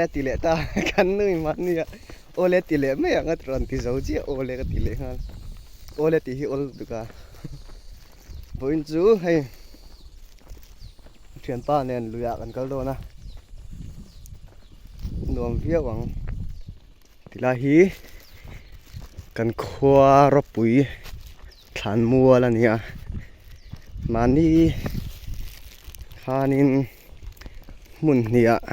Awle a ti leh ta kan nui mahni a awle a ti leh mai ang a rawn ti zo chiah awle ka ti leh nghal awle tih hi awl lutuk a vawiin chu hei thianpa nen luiah kan kal dawn a nuam viau ang tilai hi kan khua rawpui thlan mual a ni a mahni khanin. Hmun hnih ah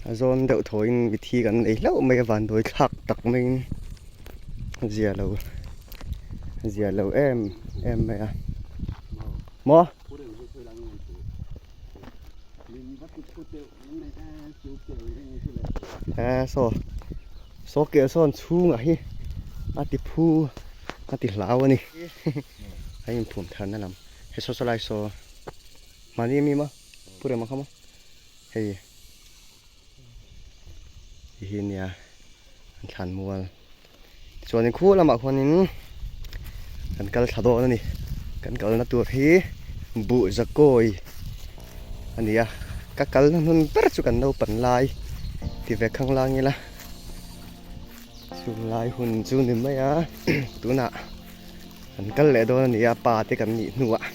a zawn deuh thaw in mithi kan nei hlauh mai a vanduai thlak tak mai in a zia lo a zia lo em em mai a maw. E saw saw keh sawn chhungah hi a ti phu a ti hlau a ni a inphum tharna lam he saw saw lai saw. Mahni ami maw pu rema kha maw hei ti hi nia an thlan mual tichuanin khu lamah khuanin kan kal thla dawn a ni kan kalna tur hi buh zakawi a ni a ka kalna hnun ber chu kan naupan lai ti ve khang lang ila chung lai hun chu ni mai a tunah. Kan kal leh dawn a ni a, pa te kan nih hnuah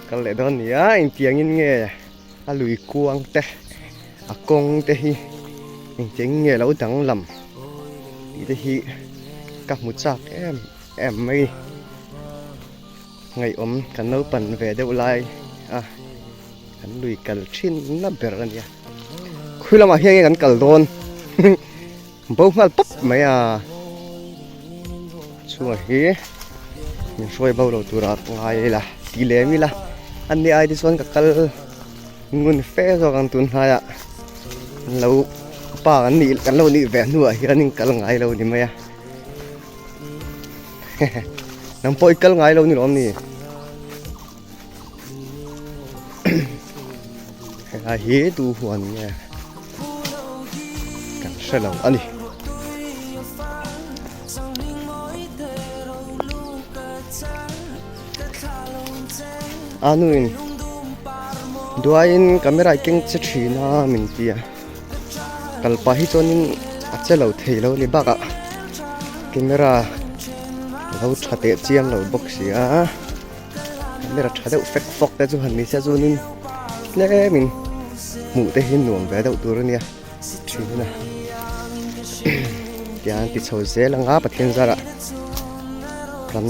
kal leh dawn a ni a, engtiangin nge a lui kuang te a kawng te hi engtiangin nge lo danglam tih te hi ka hmu chak em em mai ngaihawm kan naupan ve deuh lai a kan lui kal thin na ber a nia khawi lamah hian nge kan kal dawn. Bo nghal pawp mai a, chhungah hi min hruai bo lo tura ngai ila ti lem ila an ni ai te chuan ka kal ngun fe zawk ang tun hnaiah an lo pa kan nih kan lo nih ve hnuah hian in kal ngai lo ni mai a nang pawh i kal ngai lo ni lawm ni helai hi tu huan nge kan hre lo a ni a nuin duaiin camera keng che thin a min ti a kal pah hi chuanin a che lo thei lo a ni bakah camera lo tha teh chiam lo bawk si a. Camera tha deuh fek fawk te chu han ni se chuanin tlemin hmuh te hi nuam ve deuh tur a nia thin a tiang ti chho zel anga Pathian zarah kan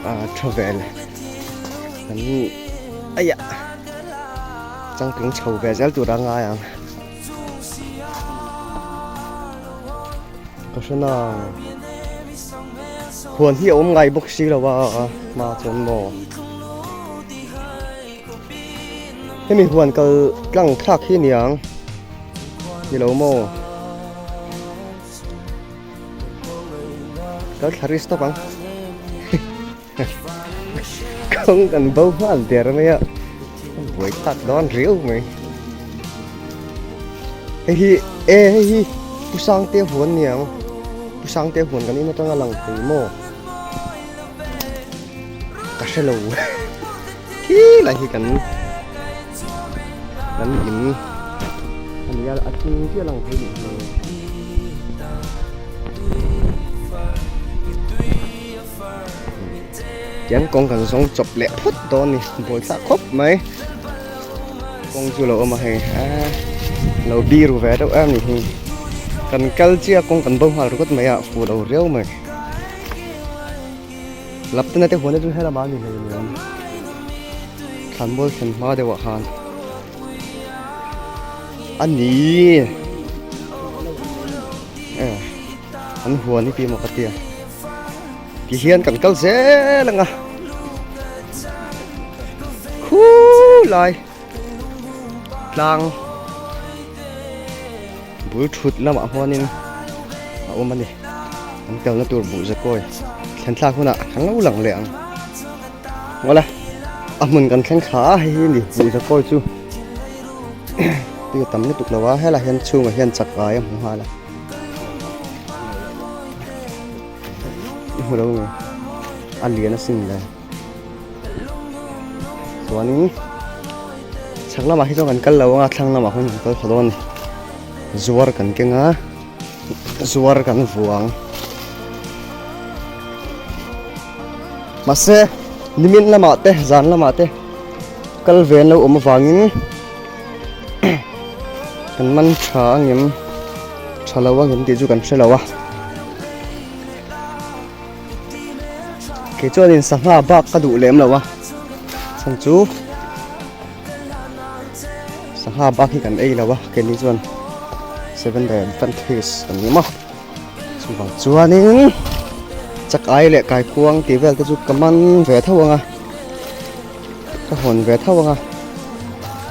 ah tha vel kan aiah changtlung chho ve zel tur a ngai ang ka hre nang. Huan hi a awm ngai bawk si lo a hma chuan maw hemi huan kal tlang thlak hi niang ni lo maw kal thla ri stop ang kawng kan bo nghal der mai a buai tak dawn riau mai hei hi e hei hi pu sangte huan niang pu sangte huan kan in atanga lang thei maw ka hre lo khi lai hi kan kan in a nia a chung chiah lang thei nih hmel. Tiang kawng kan zawng chawp leh phawt dawn a ni buai thlak khawp mai kawng chu lo awm a hei lo biru ve deuh em ni hi kan kal chiah kawng kan bo nghal ringawt mai a fuh lo riau mai laptana te huan te chu helamah a ni hlei aniang thlanmual thlen hma deuh ah khan a ni e an huan hi tih maw ka tia. Ti hian kan kal zel ang a khulai tlang bul thut lamah huanin a awm a ni an kalna tur buh zakawi thlen thlak hunah kan lo lang leh ang ngawla a hmun kan thleng thla a hei hi ni buh zakawi chu tui a tam lutuk lo a helaiah hian chhungah hian chak ai a hmu nghal a. I hmu lo nge a lian asin le chuanin chhak. Chhak lamah hi chuan kan kal lo anga thlang lamah khawn kan kal tha dawn a ni. Zuar kan keng a, zuar kan vuang. Mahse nimin lamah te zan lamah te kal ve an lo awm avangin kan man tha angem tha lo angem tih chu kan hre lo a. Kei chuanin sangha bak ka duh lem lo a chhan chu sangha bak hi kan ei lo a keini chuan seven day adventist kan ni maw chuvang chuanin chak ai leh kaikuang tih vel te chu ka man ve tho ang a ka hawn ve tho ang a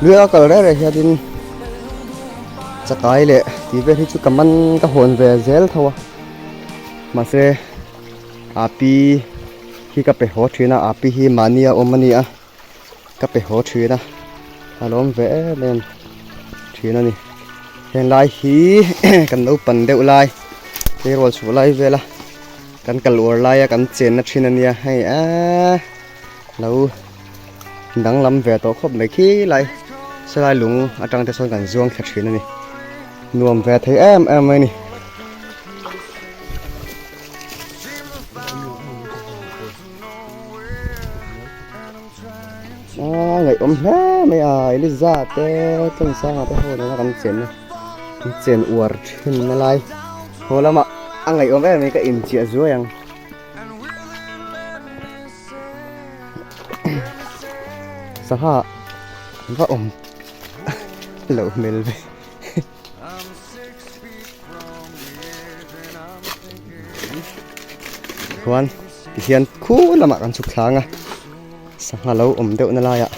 lui a kal reng reng hianin chak ai leh tih vel hi chu ka man ka hawn ve zel tho a. Mahse api hi ka pe haw thin a, api hi mahni a awm a ni a, ka pe haw thin a, a lawm ve em em thin a ni. Heng lai hi kan naupan deuh lai, tleirawl chhuah lai vela kan kal uar laia kan chenna thin a nia hei eee lo danglam ve tawh khawp mai khi lai salai lung atang te sawn kan zuang thla thin a ni. Nuam ve thei em em mai a ni. A ngaihawm hle mai a Eliza te Tlansanga te ho nena kan chen a kan chen uar thin na lai haw lamah a ngaihawm em mai ka inchiah zuai ang sangha va awm loh hmel ve. Chuan tihian khu lamah kan chhuk thlang a sangha lo awm deuh na laiah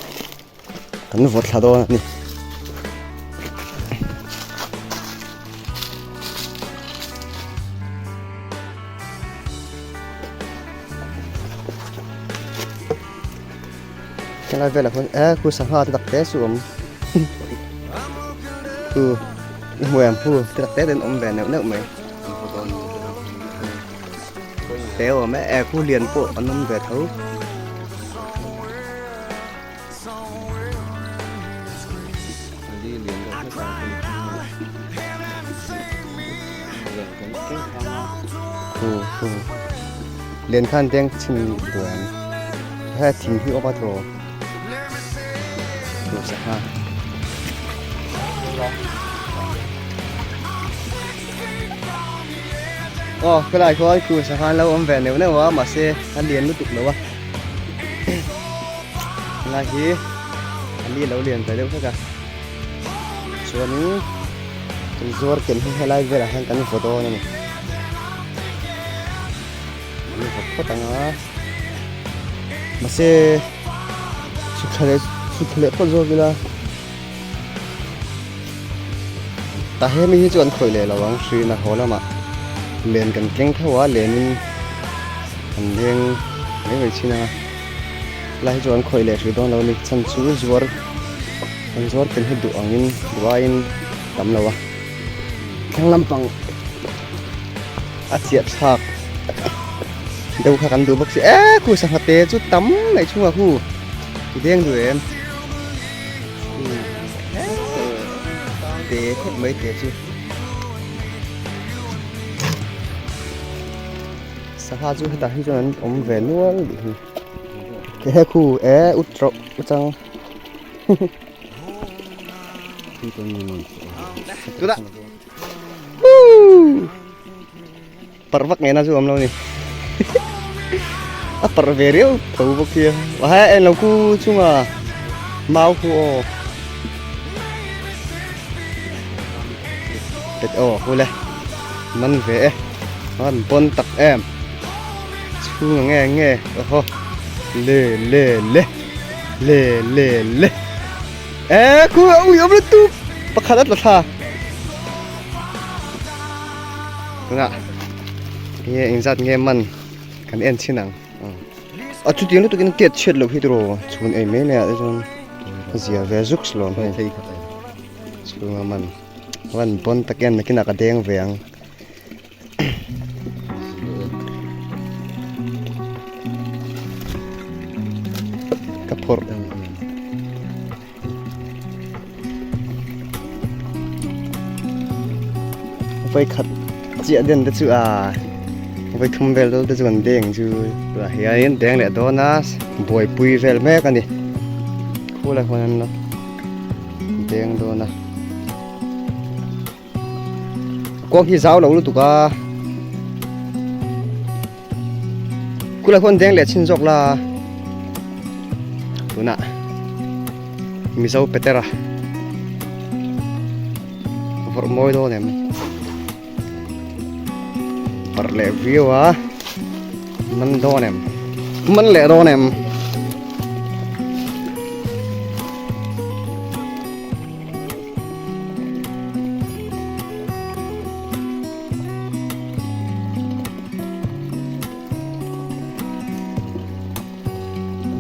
kan vawt thla dawn a ni. Helai velah khuan e khu sangha te tak te chu awm khu i hmu em khu te tak te te an awm ve neuh neuh mai te awm e e khu lian pawh an awm ve tho. Khu khu lian khan deng chhin duan he thing hi awm a thaw duh sangha aw khawlai khuan khu sangha an lo awm ve neuh neuh a mahse a lian lutuk lo a helai hi a li lo lian ve deuh hlek a chuanin kan zuar ken hi helai velah hian kan vaw dawn a ni kan vaw phawt ang a mahse chhuk thla leh chhuk thla leh phawt zawk ila tah hemi hi chu an khawih leh lo ang hrin a haw lamah len kan keng tho a lenin kan leng mai mai thin ang a helai hi chu an khawih leh hrih dawn lo a ni chhan chu zuar Kan zuar tel hi duh angin duh aiin tam lo a, thlang lampang a chiah thlak deuh kha kan duh bawk si e khu sangha te chu tam mai chhungah khu i deng duh em te khawp mai te chu sangha chu hetah hi chuan an awm ve nual tih hi he khu e u trawh u chang. Tuna Parh vak ngei na chu awm lo ni A parh ve riau tho bawk hi a he en lo khu chunga mau khu aw Pet aw khu le man ve e an pawn tak em chhunga nge nge aw le le le. Le le le e khu ui awm lutuk pakhat a tla thla tunah nge engzat nge man kan en chhin ang a chutiang lutuk in tiat chhiat loh hi tiraw chhun ei mai mai ah te chuan a zia ve zuk hlawm hei chhunga man van pawn tak hian nakinah ka deng ve ang. Ka phawrh. Vawikhat chiah den te chu a vawithum vel dawn te chu kan deng chu tunah hianin deng leh dawn a buaipui vel mek a ni khulai huan an la deng dawn a kawng hi zau lo lutuk a khulai huan deng leh chhin zawk la tunah Mizo Petera. Vawrh mawi dawn em? Parh leh viau a, man dawn em? Man leh dawn em?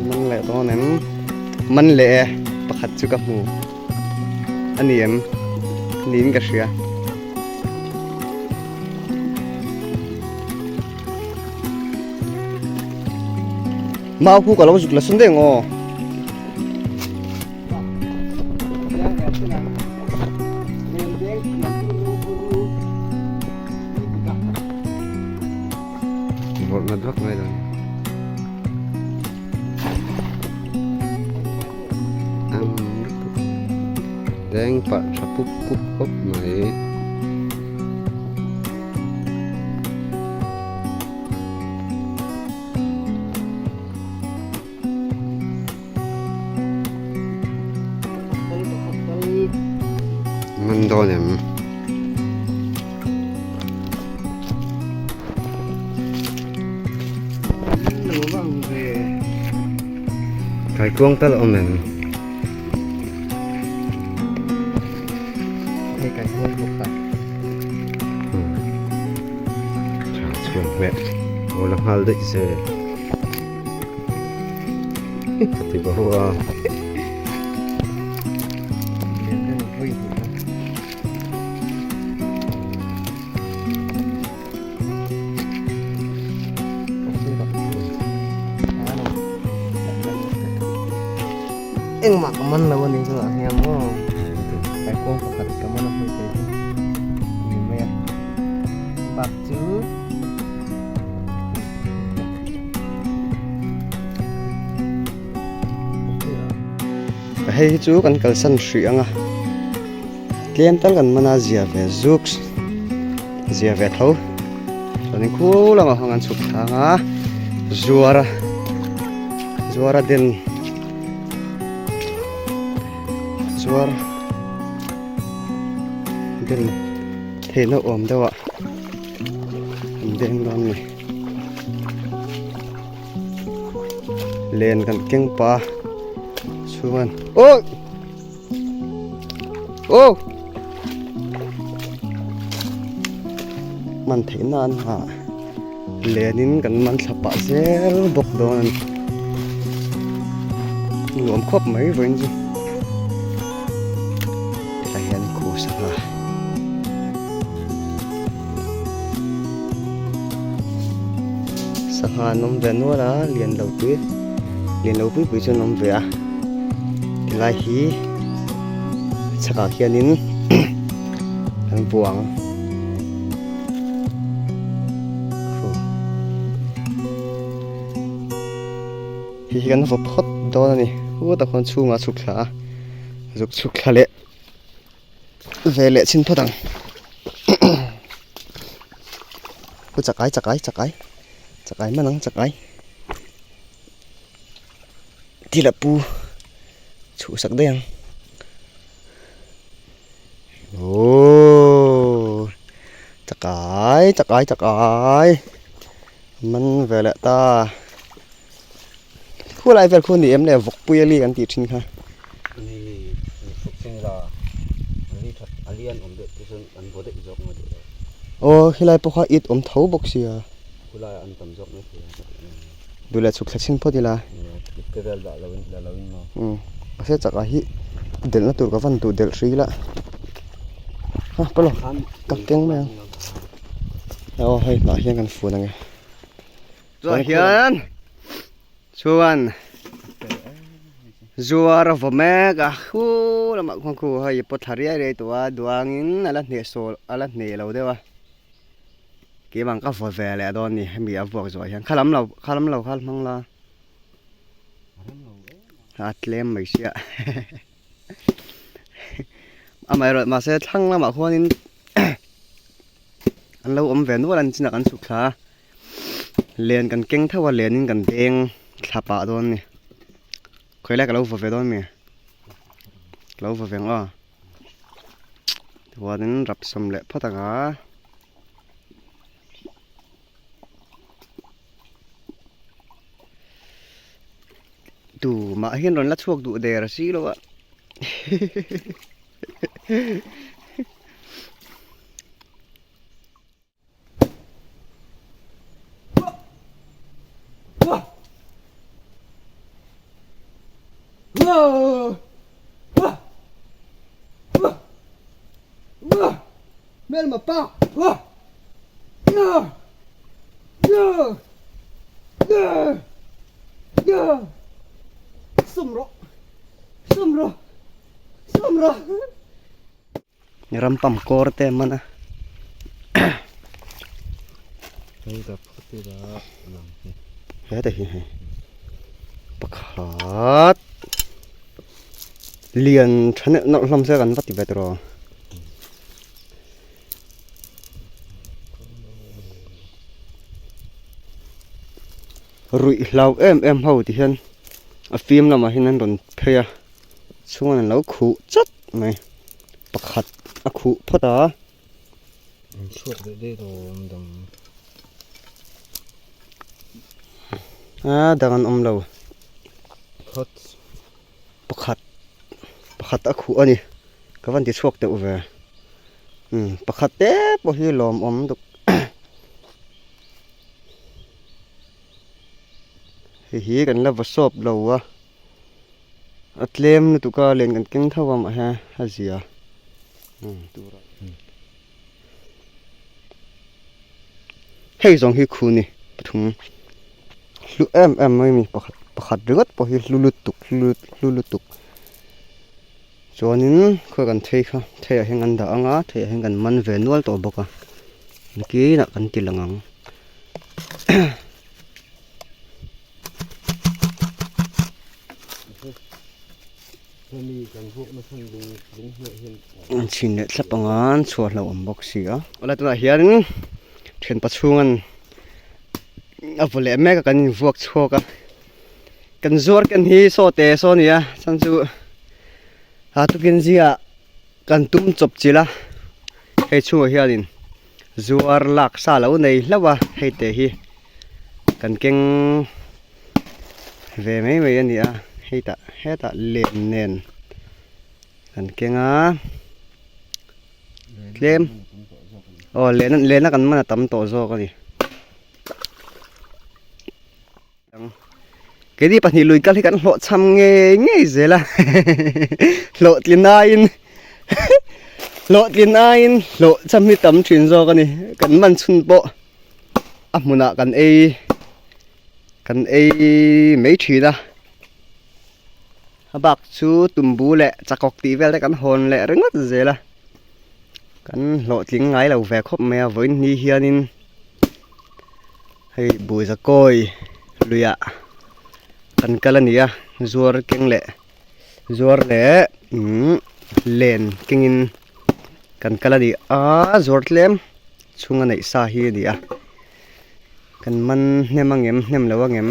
Man leh dawn em? Man leh e, pakhat chu ka hmu. A ni em? Niin ka hria. Mau khu ka lo zuk la sun deng aw. Vawrh nat vak ngai lo ni. Ang lutuk. Deng pah tha pup pup khawp mai. Man dawn em? Kaikuang tal awm em? Hei kaikuang bawk a. Tha chhuan hmeh. Aw la nghal daih se. Ka ti bo a. Engmah ka man lo a ni chungah hian maw kaikuang pakhat ka man a hmu thei chu ni mai a bak chu. Hei hi chu kan kalsan hrih ang a tlem tal kan man a zia ve zuk zia ve tho chuanin khu lamah khan kan chhuk thlang a zuar a zuar a den zuar den theihna awm deuh ah. An deng dawn ni. Len kan keng pa chuan oh oh man theih nan ha lenin kan man thla pah zel bawk dawn a ni nuam khawp mai vawiin chu tilai hian khu sangha. Sangha an awm ve nual a lian lo pui lian lo pui pui chu an awm ve a tilai hi chhakah khianin an buang hei hi kan vaw phawt dawn a ni hutah khuan chhungah a chhuk thla a zuk chhuk thla leh. Ve leh chhin phawt ang Pu chakai chakai chakai chakai man ang chakai thil a pu chhuhsak daih ang aww chakai chakai chakai man ve leh ta Khulai vel khu ni em le vawkpui a li kan tih thin kha. Aw helai pawh kha it awm tho bawk sia. Duh leh chhuk thla chhin phawt ila. Umm mahse chakah hi delh na tur ka van duh delh hrih ila. Ha pawlawk ka keng mai ang. Aw hei hnah hian kan fun ang e. Chuan hian chuan zuar a vaw mek a khu lamah khuan khu hei pawt thla riai riai tawh a duangin a la hneh sawl a la hneh lo deuh a keimah ka vaw ve leh dawn a ni hemi a vuak zawh ah hian khalam lo khalam lo kha hmang la a tlem mai sia amaherawhchu mahse thlang lamah khuanin an lo awm ve nual a chinah kan chhuk thla a len kan keng theuh a lenin kan deng thla pah dawn a ni khawi lai ka lo vaw ve dawn mi ka lo vaw ve ang aw tichuanin rap sawm leh phawt ang a. Tumah hian rawn la chhuak duh der si lo a Hmelma pa Sum rawh sum rawh sum rawh Ram pam kawr te a man a. Heta hi hei pakhat lian tha neuh neuh hlawm se kan va ti ve tawh. Ruih hlau em em ho ti hian a fim lamah hian an rawn phei a chhungan an lo khuh chat mai pakhat a khuh phawt a. An chhuak leh daih lo awm dang. A dang an awm lo. Phawt. Pakhat pakhat a khuh a ni ka van ti chhuak deuh ve umm pakhat te pawh hi lawmawm duk hei hi kan la va sawp lo a a tlem lutuk a len kan keng tho a mahse a zia umm hei zawng hi khu ni pathum hlu em em mai a ni pakhat pakhat ringawt pawh hi hlu lutuk hlu hlu lutuk chuanin khawi kan thei kha theiah hian kan dah ang a theiah hian kan man ve nual tawh bawk a nakinah kan ti lang ang. An chhin leh thlap ang a an chhuah hlauh awm bawk si a. Awle tunah hian thianpa chhungan a vaw leh mek a kan invuak chhuak a kan zuar ken hi saw te saw a ni a chhan chu a tukin zingah kan tum chawp chilh a hei chhungah hianin zuar lak sa lo nei hlauh a hei te hi kan keng ve mai mai a ni a hei tah hetah lem nen kan keng a tlem aw lehna lehna kan man a tam tawh zawk a ni keini pahnih lui kal hi kan hlawhchham ngei ngei zel a hlawhtlin aiin hlawhtlin aiin hlawhchham hi tam thin zawk a ni kan man chhun pawh a hmunah kan ei kan ei mai thin a a bak chu tumbu leh chakawk tih vel te kan hawn leh ringawt zel a kan hlawhtling ngai lo ve khawp mai a vawiin ni hianin hei Buizakawi luiah kan kal a ni a zuar keng leh zuar leh umm len kengin kan kal a ni a zuar tlem chhunga neih sa hi a ni a kan man hnem ang em hnem lo ang em.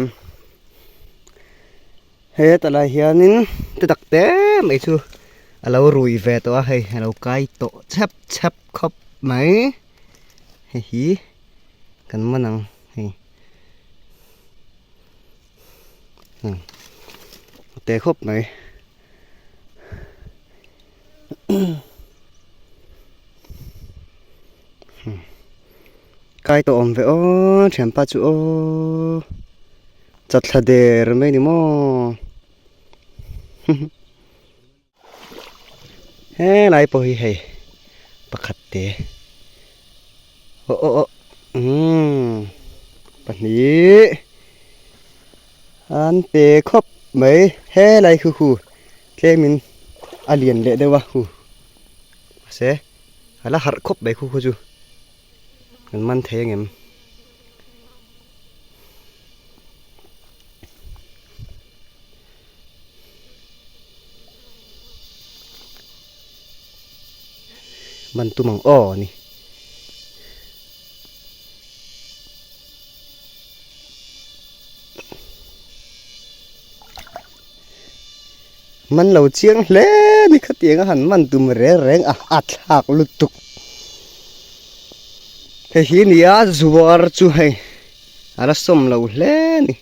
He talai hianin ti tak te mai chu a lo rui ve tawh a hei a lo kai tawh chhep chhep khawp mai hei hi kan man ang hei a te khawp mai. Kai tawh awm ve aw thianpa chu aw chatthla der mai ni maw helai pawh hi hei pakhat te aw aw aw umm pahnih an pe khawp mai helai khu khu tlemin. A lian leh deuh a hu mahse a la harh khawp mai khu khaw chu kan man thei ang em. Man tum ang aw ni. Man lo chiang hle ni khatiang a han man tum reng reng a a thlak lutuk. Hei hi nia zuar chu hei a la sawm lo hle ni.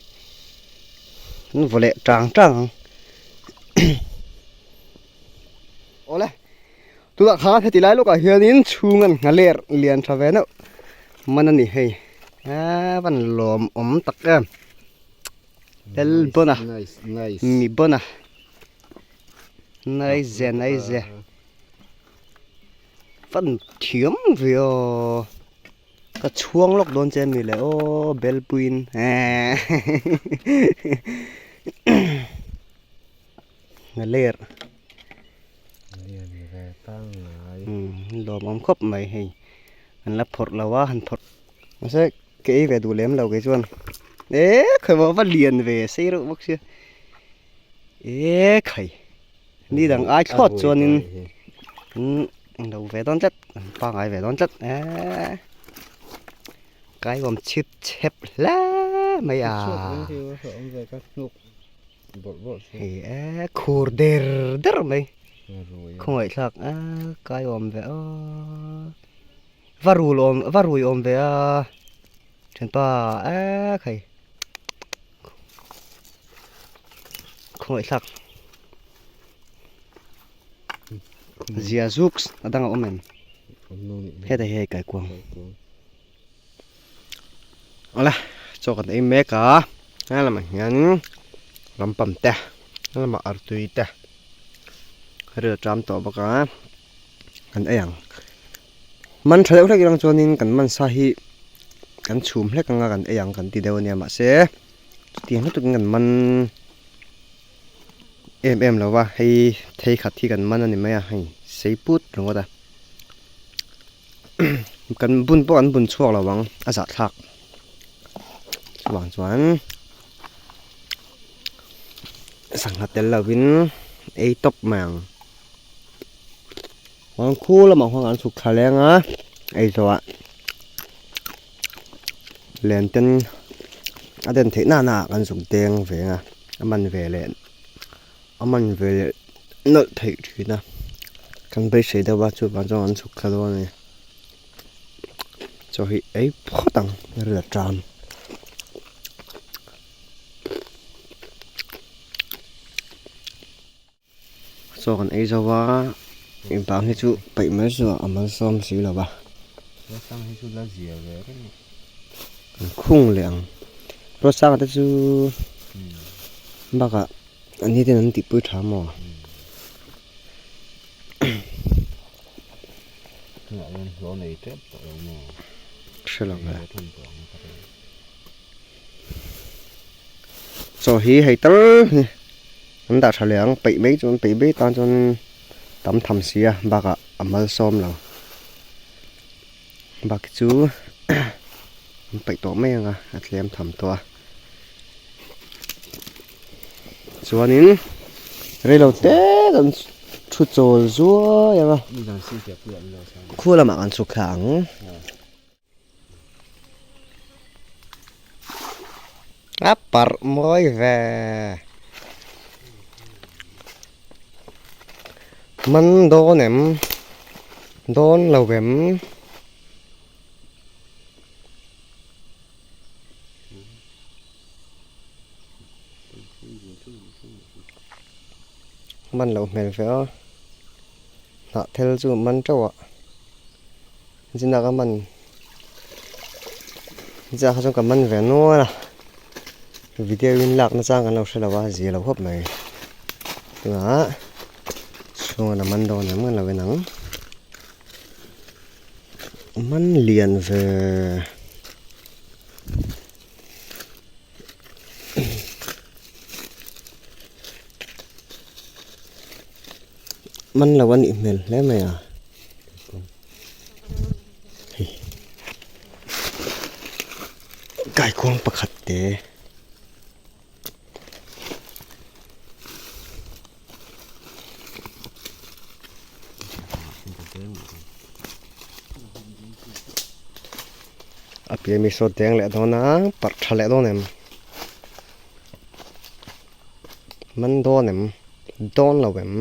An vaw leh tang tang ang. Awle tunah khan heti lai lawkah hianin chhung an nghaler lian tha ve neuh man a ni hei a van lawmawm tak em tel bawn a mi bawn a nice nice van thiam ve aw. Ka chhuang lawk dawn che mi le aw belpuiin ler lawm awm khawp mai hei an la phawrh lo a han phawrh mahse ka ei ve duh lem lo kei chuan e khawi maw va lian ve sei reuh bawk sia e khai ni dang ai thlawt chuanin Englo ve dawn tlat pangai ve dawn tlat eee kai awm chip chep hle mai a hei e khur der der mai khawngaih thlak a kai awm ve aw va rul awm va rui awm ve a thianpa e khai khawngaih thlak. Zia zuks a dang a awm em? Hetah hian hei kaikuang. Awle chaw kan ei mek a he lamah hian rampam te he lamah artui te ril a ṭam tawh bawk a kan ei ang. Man ṭha deuh hlek erawh chuanin kan man sa hi kan chhum hlek anga kan ei ang kan ti deuh a nia mahse chutiang lutukin kan man. Em em lo va hei thei khat hi kan man a ni mai a hei sei put ringawt a kan bun pawh an bun chhuak lo ang a zahthlak chuvang chuan sangha tel lovin ei tawp mai ang chuan khu lamah khuan an chhuk thla leng a ei zawhah len ten a den theih nana ah kan zuk deng ve ang a a man ve leh a man ve leh nawlh theih thin a kan beisei deuh a chuvang chuan an chhuk thla dawn a ni chaw hi ei phawt ang ril a ṭam. Chaw kan ei zo a eng bang hi chu peih mai chu a malsawm si lo va kan khung leh ang ruatsanga te chu bakah an ni ten an tihpui tha maw hre lo ve chaw hi hei tal hi an dah tha leh ang peih mai chuan peih mai tan chuan tam tham si a bakah a malsawm lo bak hi chu an peih tawh mai ang a a tlem tham tawh a chuanin reilo te kan thu chawl zuai ang a khu lamah kan chhuk thla ang. A parh mawi ve. Man dawn em? Dawn lo em? Man loh hmel ve a. Hnah thel chu man teuh a. Zina ka man zia kha chuan ka man ve nual a video in lak na chang kan lo hre lo a zia lo khawp mai tunah chhunga la man dawn em kan lo en ang man lian ve. Man lo a nih hmel hle mai a. Hei kaikuang pakhat te. A pian mi saw deng leh dawn a parh tha leh dawn em man dawn em dawn lo em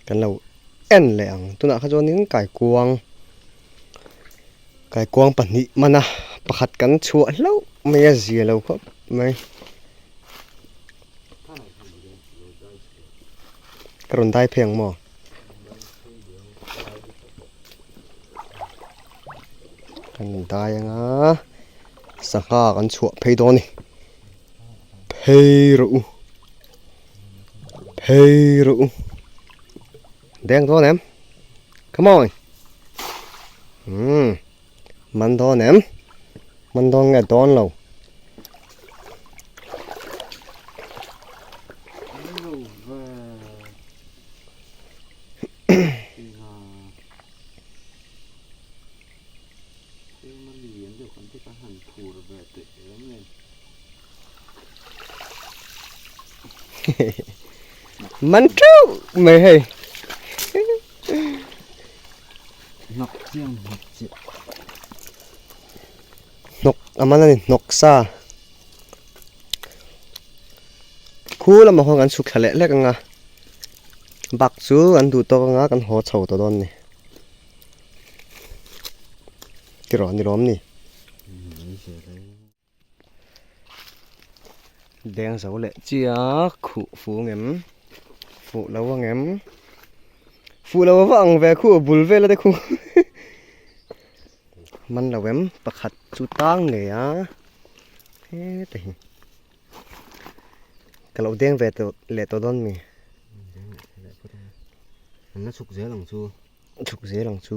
kan lo en leh ang tunah kha chuanin kaikuang kaikuang pahnih man a pakhat kan chhuah hlauh mai a zia lo khawp mai. Ka rawn dai phei ang maw? Kan dai anga sangha kan chhuah phei dawn a ni. Phei rawh u. Phei rawh u. Deng dawn em? Come on. Hmm. Man dawn em? Man dawn nge dawn lo? Man teuh mai hei. Hnawk chiang hnawk chiah. Hnawk a man a ni hnawk sa. Khu lamah khuan kan chhuk thla leh hlek ang a. Bak chu an duh tawk anga kan haw chho tawh dawn a ni. Tiraw ni lawm ni. Deng zo leh chiah khuh fu ngem fuh lo ang em fuh lo ava ang ve khuh a bul vel a te khuh man lo em pakhat chu tang ngei a heta hi ka lo deng ve tawh leh tawh dawn mi an la chhuk zel ang chu chhuk zel ang chu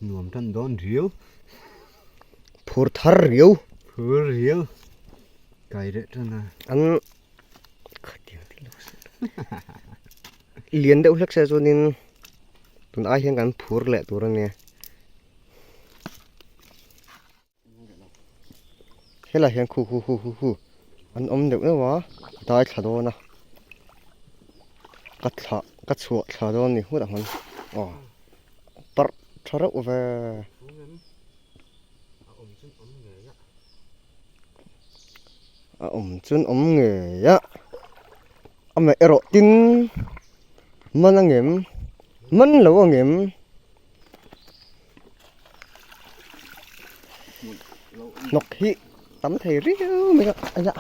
nuam tan dawn riau. Phur thar riau. Phur riau. Kai reh tan a. An khatiang thil lo se. Lian deuh hlek se chuanin tun ai hian kan phur leh tur a nia. Helai hian khu khu khu khu khu an awm deuh deuh a dai thla dawn a ka thlah ka chhuah thla dawn a ni hut ang aw parh tha reuh ve. A awm chuan awm ngei a amah erawh tin man ang em man lo ang em. Hnawk hi tam thei riau mai a a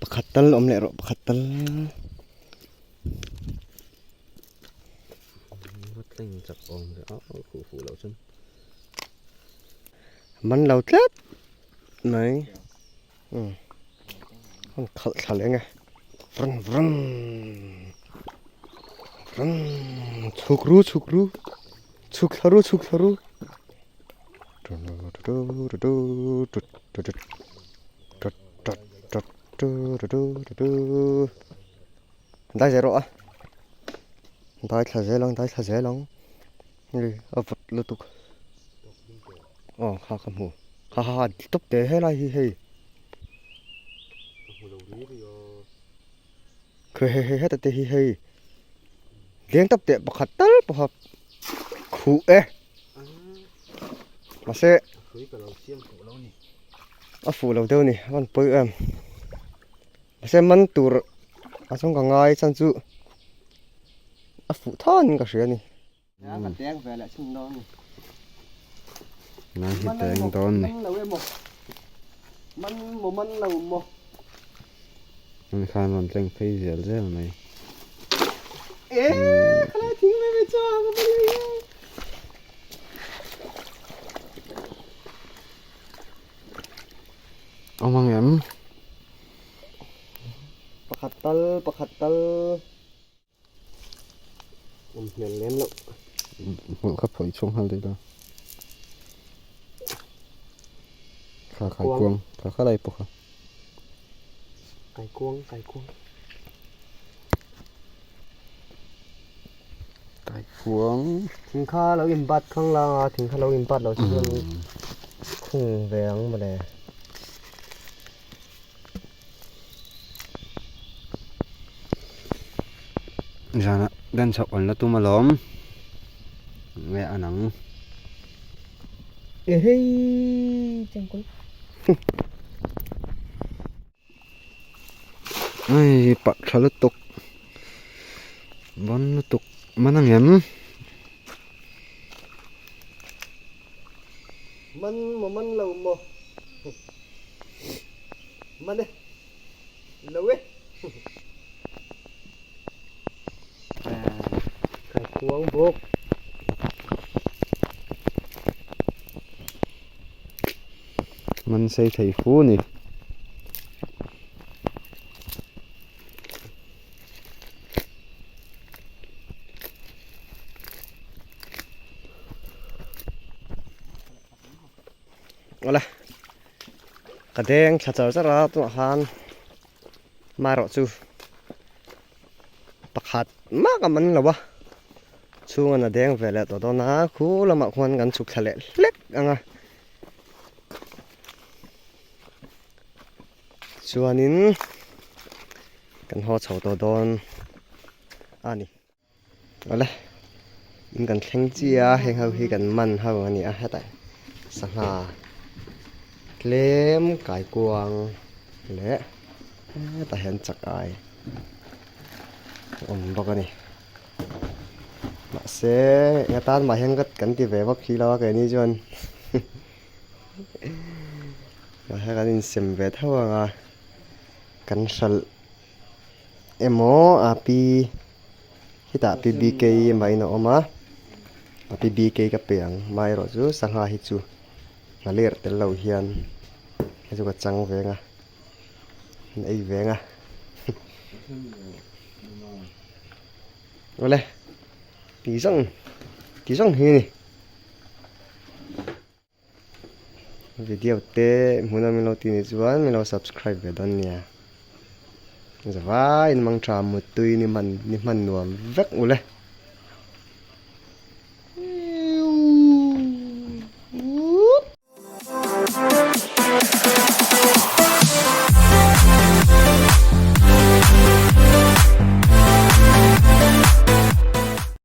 Pakhat tal awm leh rawh pakhat tal. Man lo tlat mai. Umm an khalh thla leh nge vrun vrun vrun chhuk ru chhuk ru chhuk thla ru chhuk thla ru dai zel rawh a dai thla zel ang dai thla zel ang hei a vawt lutuk aw kha ka hmu ha ha ha tawp teh helai hi hei khawi hei hei heta te hi hei leng tawp teh pakhat tal pawha khuh e mahse a fuh lo deuh a ni a van pawi em mahse man tur a chuan ka ngai chan chu a fuh than in ka hria a ni. Nang hi teng dawn ni. An khan rawn tleng phei zel zel mai. Awm ang em? Pakhat tal pakhat tal. Awm hmel lem loh. Hmawlh kha phawi chhung nghal daih la. Kha kaikuang kha kha lai pawh kha. Kaikuang kaikuang. Kaikuang. Thing kha lo in bat khang lang a thing kha lo in bat lo chu chuan khung ve ang mawle. Zana dan chhoh an la tum alawm nge an ang. Ehei changkul. Ai pah tha lutuk bawn lutuk man angem. Man maw man lo maw man e lo e kai kuang bawk. Man sei thei fu ni. Awle ka deng thla char char a tunah khan marawh chu pakhat mah ka man lo a chhunga na deng ve leh tawh dawn a khu lamah khuan kan chhuk thla leh hlek ang a chuanin kan haw chho tawh dawn a ni. Awle in kan thleng chiah a heng ho hi kan man ho a ni a hetah sangha tlem kaikuang leh hetah hian chak ai a awm bawk a ni mahse eng atan mah hian kan ti ve bawk khi lo a keini chuan mahse kan insem ve tho ang a kan hralh. Emaw a pi hetah pi BK mah in a awm a a pi BK ka pe ang amaherawh chu sangha hi chu hna ler tel lo hian hei chu ka chang veng a an ei veng a awle ti zawng ti zawng hi a ni. Video te hmun a min lo tih nih chuan min lo subscribe ve dawn nia. Zavaiin mangtha muttui ni hman ni hman nuam vek u le.